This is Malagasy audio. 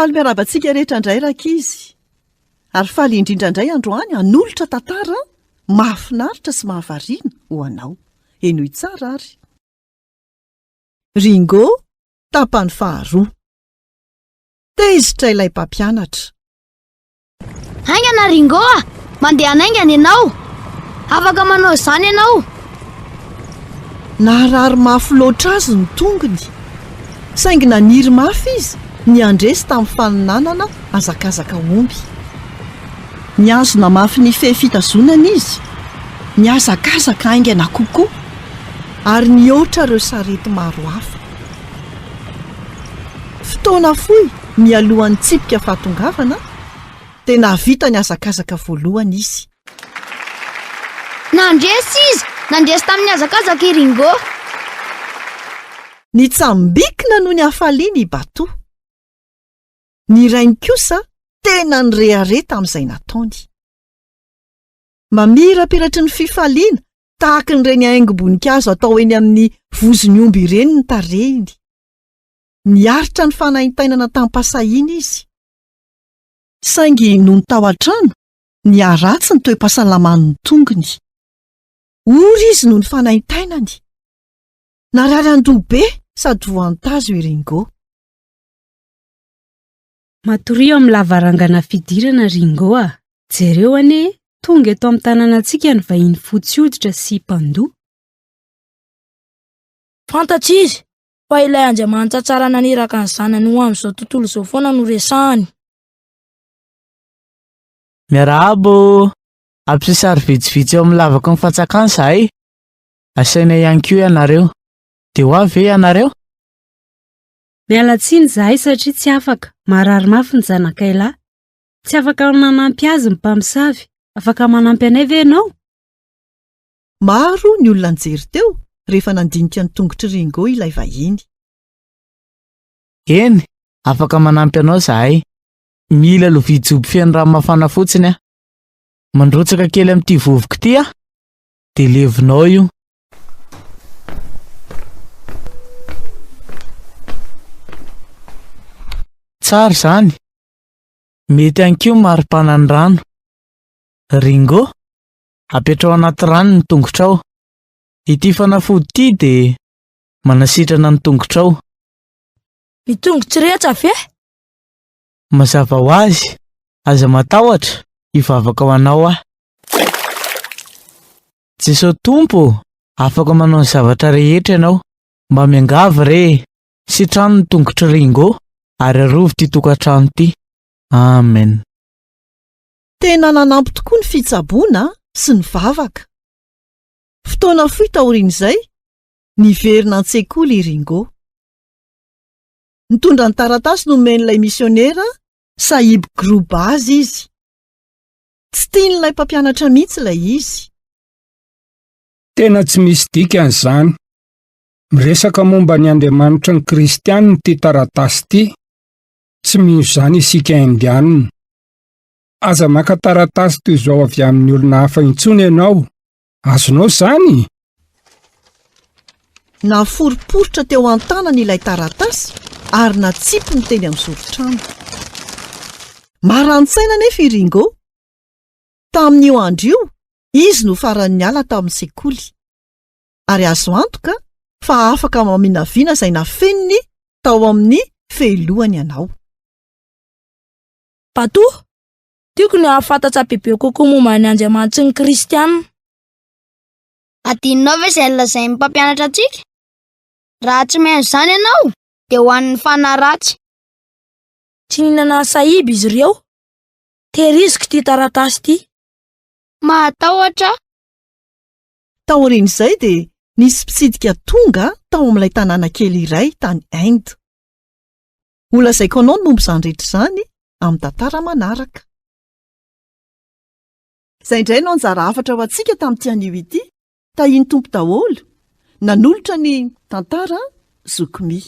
Faly miarahaba antsika rehetra indray rankizy. Ary faly indrindra indray androany hanolotra tantara mahafinaritra sy mahavariana ho anao. Henoy tsara ary. Ringo, tapany faharoa. Tezitra ilay mpampianatra. Haingana Ringo a! Mandehana haingana ianao! Afaka manao izany ianao! Naharary mafy loatra azy ny tongony. Saingy naniry mafy izy ny handresy tamin'ny faninanana hazakazaka omby. Nihazona mafy ny fehy fitazonana izy, nihazakazaka haingana kokoa, ary nihoatra ireo sarety maro hafa. Fotoana fohy mialohan'ny tsipika fahatongavana dia nahavita ny hazakazaka voalohany izy. Nandresy izy! Nandresy tamin'ny hazakazaka i Ringo! Nitsambikina noho ny hafaliany i Batou. Ny rainy kosa tena nirehareha tamin'izay nataony. Mamirapiratry ny fifaliana tahaka ireny haingom-boninkazo atao eny amin'ny vozon'ny omby ireny ny tarehiny. Niaritra ny fanaintainana tamim-pahasahiana izy. Saingy nony tao an-trano, niharatsy ny toe-pahasalaman'ny tongony. Ory izy noho ny fanaintainany. Narary andoha be sady voan-tazo i Ringo. Matoria eo amin'ny lavarangana fidirana Ringo a! Jereo anie, tonga eto amin'ny tanànantsika ny vahiny fotsy hoditra sy mpandoa. Fantatsy izy fa ilay Andriamanitra tsara naniraka ny Zanany ho amin'izao tontolo izao foana no resahany. Miarahaba ô! Hampiseho sary vitsivitsy eo amin'ny lavaky ny fantsakana izahay. Asaina ihany koa ianareo. Dia ho avy ve ianareo? Miala tsiny izahay satria tsy afaka, marary mafy ny zanakay lahy. Tsy afaka nanampy azy ny mpamosavy. Afaka manampy anay ve ianao? Maro ny olona nijery teo rehefa nandinika ny tongotr'i Ringo ilay vahiny. Eny, afaka manampy anao izahay. Mila lovia jobo feno rano mafana fotsiny aho. Mandrotsaka kely amin'ity vovoka ity aho, dia levonao io. Tsara izany. Mety ihany koa ny maripana ny rano. Ringo, apetraho anaty rano ny tongotrao. Ity fanafody ity dia manasitrana ny tongotrao. Ny tongotro rehetra ve? Mazava ho azy, aza matahotra, hivavaka ho anao aho. Jesoa Tompo ô, afaka manao ny zavatra rehetra ianao. Mba miangavy re e, sitrano ny tongotr'i Ringo ary arovy ity tokantrano ity. Amen. Tena nanampy tokoa ny fitsaboana sy ny vavaka. Fotoana fohy taorian'izay, niverina an-tsekoly i Ringo. Nitondra ny taratasy nomen'ilay misionera Sahib Grubb azy izy. Tsy tian'ilay mpampianatra mihitsy ilay izy. Tena tsy misy dikany izany. Miresaka momba ny Andriamanitry ny Kristianina ity taratasy ity. Tsy mino izany isika Indianina. Aza maka taratasy toy izao avy amin'ny olona hafa intsony ianao. Azonao izany? Naforiporitra teo an-tanany ilay taratasy ary natsipiny teny amin'ny zoron-trano. Marani-tsaina anefa i Ringo. Tamin'io andro io, izy no farany niala tamin'ny sekoly. Ary azo antoka fa afaka maminavina izay nafeniny tao amin'ny fehilohany ianao. Batou, tiako ny hahafantatra bebe kokoa momba ny Andriamanitry ny Kristiana. Adinonao ve izay nolazain'ny mpampianatra antsika? Raha tsy mihaino izany ianao, dia ho an'ny fanahy ratsy. Tsy nihinana ny sahiby izy ireo. Tehiriziko ity taratasy ity. Mahatahotra aho. Taorian'izay dia nisy mpitsidika tonga tao amin'ilay tanàna kely iray tany Inde. Holazaiko anao ny momba izany rehetra izany amin'ny tantara manaraka. Izay indray no anjara hafatra ho antsika tamin'ity anio ity. Tahian'ny Tompo daholo. Nanolotra ny tantara Zoky Mi.